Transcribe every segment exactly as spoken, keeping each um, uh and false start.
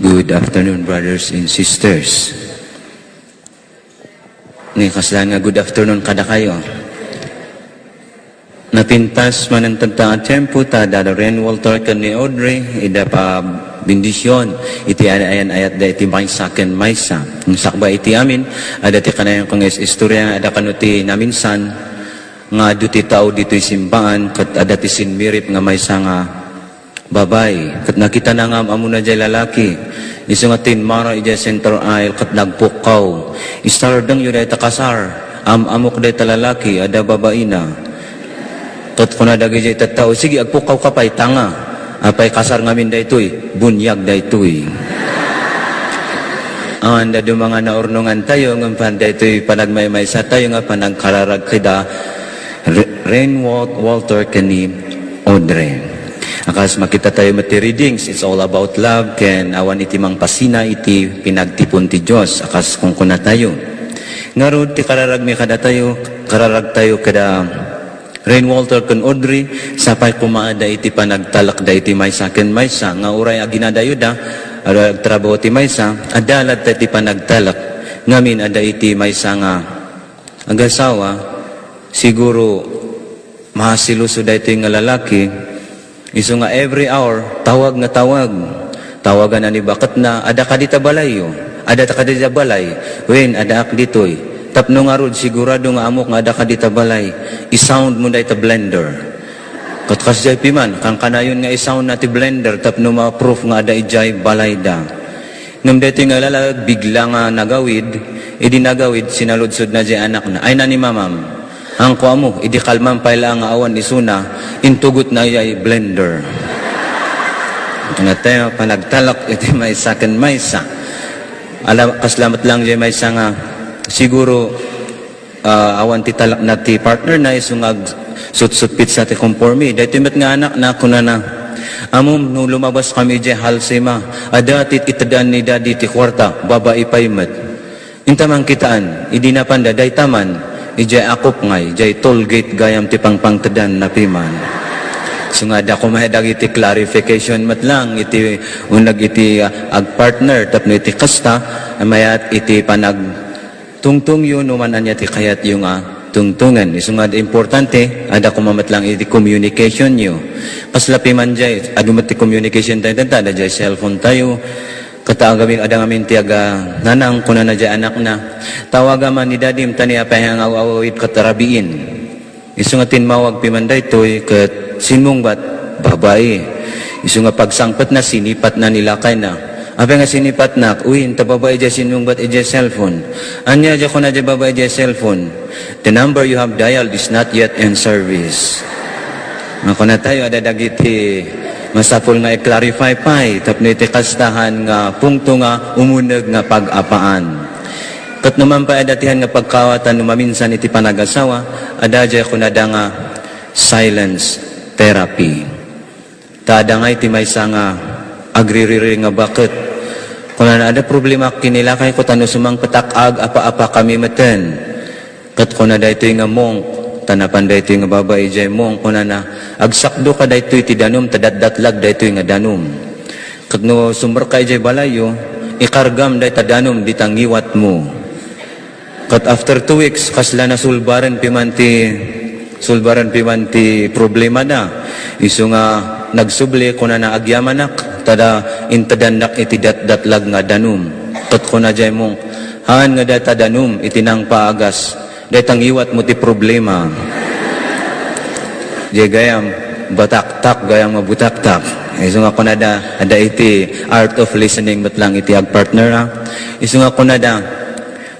Good afternoon, brothers and sisters. Ni kasla nga good afternoon kadakayo. Napintas manen tatta a tiempo ta da Ren Walter ken ni Audrey, ida pa bendision iti ayan-ayat da iti maysa ken maysa. Sakbay iti amin, adda ti kanayon nga is-, istorya nga adda kano ti naminsan nga adu ti tao ditoy simbaan ket adda ti sinmirip nga maysa nga babai, ket nakitana nga am-amona jay lalaki. Isu nga timmara idiay center aisle ket nagpukkaw. "Istardengyo dayta kasar. Am-amok dayta lalaki, adda babaina." Ket kuna dagidiay tattao, "Sige, agpukkawka pay, tanga. Apay kasar ngamin daytoy? Buniag daytoy." Awan da dumanga naurnongantayo, ngem pan daytoy panagmaymaysatayo nga panagkararag kida Re-, Rain Wal-, Walter ken ni Audrey. Akas makitatayo met ti readings, it's all about love, ken awan iti mangpasina iti pinagtipon ti Dios, akas kunkunatayo. Ngarud, ti kararagmi kadatayo, kararagtayo kada Rain Walter ken Audrey, sapay koma adda iti panagtalekda iti maysa ken maysa, nga uray aginadayoda, uray agtrabaho ti maysa, adda latta iti panagtalek, ngamin adda iti maysa nga agasawa, siguro, maseloso daytoy nga lalaki, isu nga every hour, tawag nga tawag. Tawagan ni baketna, "Adda kadi ta balayyo? Adda ta kadi ta balay?" "Wen, addaak ditoy." "Tapno ngarud, sigurado nga ammok nga adda kadi ta balay, i-sound mo dayta blender." Ket kasdiay piman, kankanayon nga i-sound na ti blender tapno ma-proof nga adda idiay balayda. Ngem daytoy nga lalaki, bigla nga nagawid, idi nagawid, sinaludsodna diay anakna, "Ay na ni mamam?" "Haanko ammo, idi kalman pay laeng nga awan isuna, intugotna idiay blender." Ket tayo, panagtalek iti maysa ken maysa. Ala, kasla met laeng diay maysa nga, siguro, ah, awan ti talekna ti partnerna, isu nga agsutsutpitsa ti komporme. Daytoy met nga anakna, kunana, "Ammom, no lumabaskami idiay Halsema, adda ti iteddan ni Daddy ti kuarta, babai pay met." Inta mangkitaan, idi napanda, dayta man, idiay Akupngay, idiay toll gate gayam ti pangpangteddanna piman. Isu nga adda koma dagiti clarification met laeng iti uneg iti, ah, agpartner tapno iti kasta, mayat iti panagtungtongyo no man ania ti kayatyo nga tungtongen. Isu nga importante, adda koma met laeng iti communicationyo. Kasla piman diay, adu met ti communication tayo, ta adda diay cellphone tayo, Ket agamin, adda ngamin ti agananang, kunana diay anakna, "Tawagam man ni Dadim, ta ni apay nga aw-awawid ket rabiin." Isu nga timmawag piman daytoy ket simmungbat, babai. Isu nga pagsangpetna, sinipatna ni lakayna. "Apay nga sinipatnak?" "Uy, inta babai diay simmungbat idiay cellphone." "Ania diay kuna diay babai diay cellphone?" "The number you have dialed is not yet in service." Makuna tayo, adda dagiti masapul nga i-clarify pay tapno iti kastahan nga pungto nga umuneg nga pag-apaan. Ket no man pay adda ti han nga pagkawatan no maminsan iti panagasawa, adda diay kunada nga silence therapy. Ta adda nga iti maysa nga agririri nga baket. Kunana, "Adda problema ken ni lakayko ta no sumangpetak, ag-apa-apa kami meten." Ket kuna daytoy nga monk, ta napan daytoy nga babai idiay monk, kunana, "Agsakdoka daytoy ti danum, ta datdatlag daytoy nga danum. Ket no sumrekka idiay balayyo, ikargam dayta danum dita ngiwatmo." Ket after two weeks, kasla nasulbaren piman ti, sulbaren piman ti problemada. Isu nga nagsubli, kunana, "Agyamanak, ta da, intedannak iti datdatlag nga danum." Ket kuna diay monk, "Haan nga dayta danum iti nangpaagas, dayta ngiwatmo ti problema." Diay gayam, bataktak, gayam nga butaktak. Isu nga kunada, adda iti art of listening met lang iti agpartner, a. Isu nga kunada,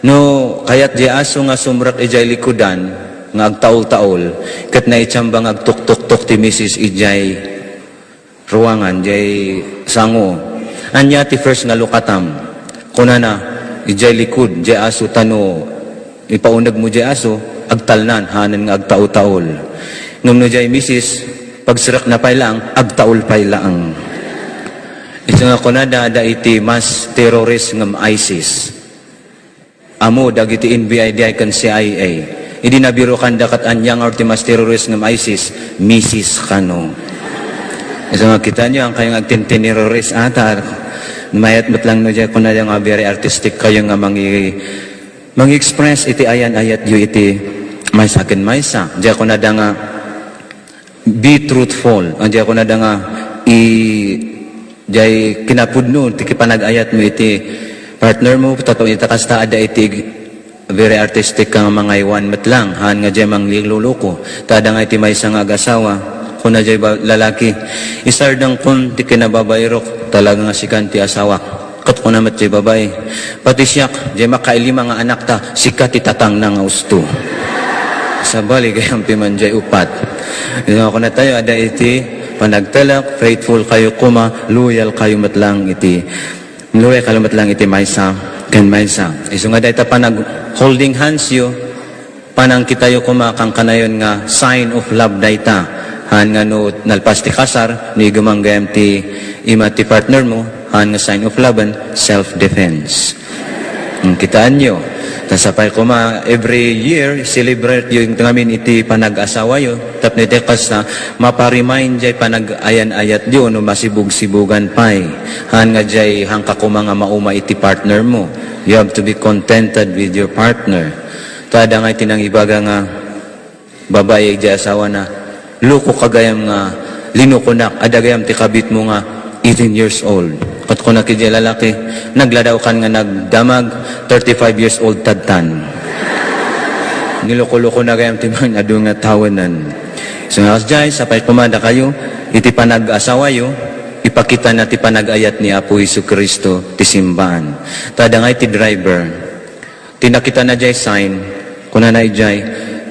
"No kayat diay aso nga sumrek idiay likudan nga agtaol-taol, ket naitsaban nga agtuktuktok ti misis idiay ruangan, diay sango, ania ti first nga lukatam?" Kunana, "Idiay likud diay aso, ta no ipaunegmo diay aso, agtalnan, hanen nga agtaol-taol. Ngem no diay misis, pagsrekna pay laeng, agtaol pay laeng." Isu nga kunada, adda iti mass terrorist ngem ISIS. Ammo dagiti N B I D I ken C I A. Idi nabirokanda ket ania nga ti mass terrorist ngem ISIS, misis kano. Isu nga kitaenyo, haan kayo nga agtintinirorist ata. Mayat met lang no, diay kunada nga very artistic kayo nga mangi-, mangi-express iti ayan-ayatyo iti maysa ken maysa. Diay kunada nga, be truthful. Diay kunada nga, i-, diay kinapudno ti panag-ayatmo iti partner mo, tapno ita kasta adda iti very artistic ka nga mangaywan met lang, haan nga diay mangliluluko. Ta adda nga iti maysa nga agasawa, kuna diay ba-, lalaki, "Isardengkon ti kinababairok, talaga nga sikan ti asawak." Ket kuna met diay babai, "Pati siak, diay makailima nga anakta, sika ti tatangna nga usto." Sabali, gayam ti man diay upat. Ino, kunatayo, adda iti panagtalek, faithful kayo koma, loyal kayo met lang iti Luwe kalumet lang iti maysa ken maysa. Isu nga dayta panag holding hands yo, panangkitayo koma, kankanayon nga sign of love dayta. Haan nga no nalpas ti kasar, no igumang gayam ti ima ti partner mo, haan nga sign of love, self-defense. Hmm, kitaan yo. Ta sapay koma, every year, celebrate yo ngamin iti panag-asawa yo. Tapno iti kasta, maparemind jay panag-ayan-ayat yo no masibug-sibugan pay. Haan nga jay hangka koma nga mauma iti partner mo. You have to be contented with your partner. Ta adda nga iti nangibaga nga babai jay asawana, "Lukok gayam nga linukonak, adda gayam ti kabit mo nga eighteen years old." Ket kunak iti lalaki, "Nagladaw kan nga nagdamag, thirty-five years old tadtan." Niloko-loko na gayam ti man adu nga tawenan. So nga kasjay, sapay koma dakayo, iti panag-asawa yo, ipakita na ti panag-ayat ni Apo Jesu-Cristo ti simbaan. Ta adda nga iti driver, ti nakita na jay sign, kunana ijay,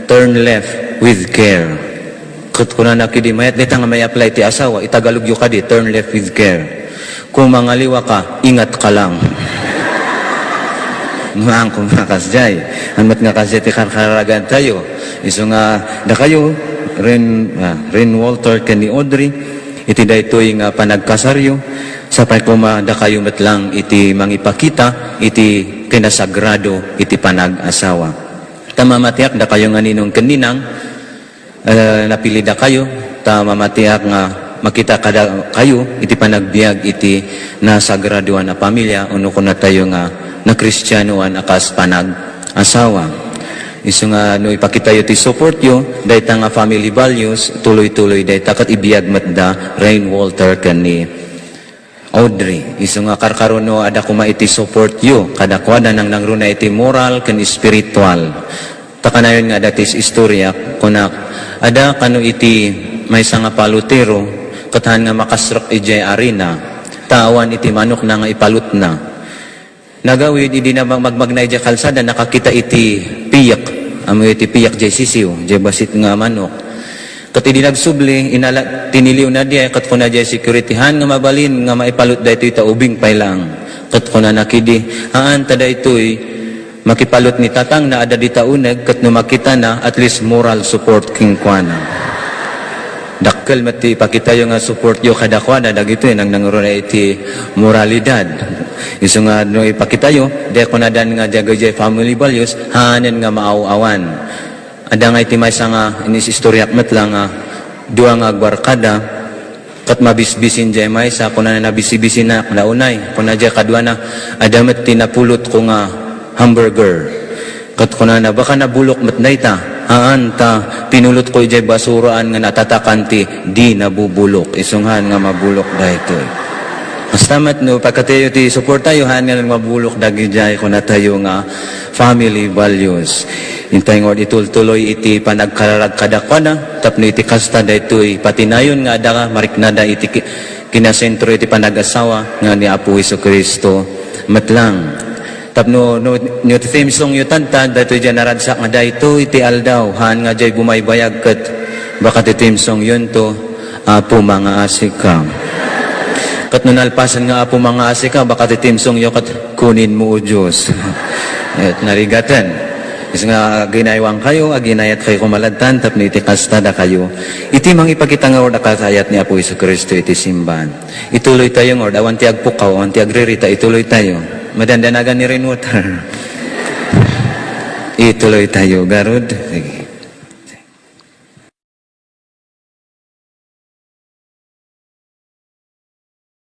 "Turn left with care." Ket kunana kidi, "Mayat dayta nga may apply ti asawa, itagalog yo kadi, turn left with care. Kung mangaliwa ka, ingat ka lang." Maan koma kasjay. Haan met nga kasjay ti karkaragan tayo. Isu nga dakayo, Rain, ah, Rain Walter ken ni Audrey, iti daytoy nga panagkasaryo, sapay koma dakayo met lang iti mangipakita iti kinasagrado iti panag-asawa. Ta mamatiak dakayo nga ninong ken ninang, eh, napili dakayo, ta mamatiak nga makita kada kayo iti panagbiag iti nasagradoan a pamilya, ono kunatayo nga nakristianoan a kas panag-asawa. Isu nga no ipakitayo ti support yo, dayta nga family values, tuloy-tuloy dayta ket ibiag met da Rain Walter ken ni Audrey. Isu nga karkaro no adda koma iti support yo, kadakuada nangnangruna iti moral ken spiritual. Ta kanayon nga adda ti istorya, kunak, adda kano iti maysa nga palutero, ket haan nga makasrek idiay arena, ta awan iti manokna nga ipalutna. Nagawid, idi na mag-, magmagna idiay kalsada, nakakita iti piyek. Ammo iti piyek, jay sisiw, jay bassit nga manok. Ket idi nagsubli, inala-, tiniliwna diay, ket kuna jay security, "Haan nga mabalin nga maipalut daytoy ta ubing pay laeng." Ket kunana kidi, "Haan, ta daytoy makipalut ni tatangna, adda dita uneg, ket no makitana, at least moral support kenkuana." Dakkel met ti ipakitayo nga support yo kadakuada, dagitoy nangnangruna iti moralidad. Isu nga no ipakitayo, di kunadan nga dagijay family values, haanen nga maaw-awan. Adda nga iti maysa nga inis-istoryak met la nga dua nga agbarkada, ket mabisbisin jay maysa, kunana, "Nabisibisinak, naunay." Kuna jay kaduana, "Adda met ti napulotko nga hamburger." Ket kunana, "Baka nabulok met dayta." "Haan, ta pinulotko idiay basuraan nga natatakan ti di nabubulok." Isu nga mabulok daytoy. Kasta met no ipakitayo ti suportayo, haan nga mabulok dagidiay kunatayo nga family values. Intay nga itultuloy iti panagkararag kadakuada, tapno iti kasta daytoy patinayon nga adda mariknada iti ki-, kinasentro iti panag-asawa nga ni Apo Jesu-Cristo met lang. Tapno, no, no ti theme song yo tantad, daytoy diay naragsak nga daytoy ti aldaw, haan nga diay bumaybayag ket baka ti theme song yonto, "Apo, mangaasika." Ket no nalpasen nga, "Apo, mangaasika," baka ti theme song yo ket, "Kunin mo, O Diyos." Et narigaten. Isu nga aginaywan kayo, aginayat kayo kumaladtan, tapno iti kasta dakayo. Iti mangipakita nga ur-, a kasayat ni Apo Jesu-Cristo iti simbahan. Ituloy tayo, ngor, awan ti agpukaw, awan ti agririta, ituloy tayo. Madandanagan ni Rainwater. Ituloy tayo, garud. Sige.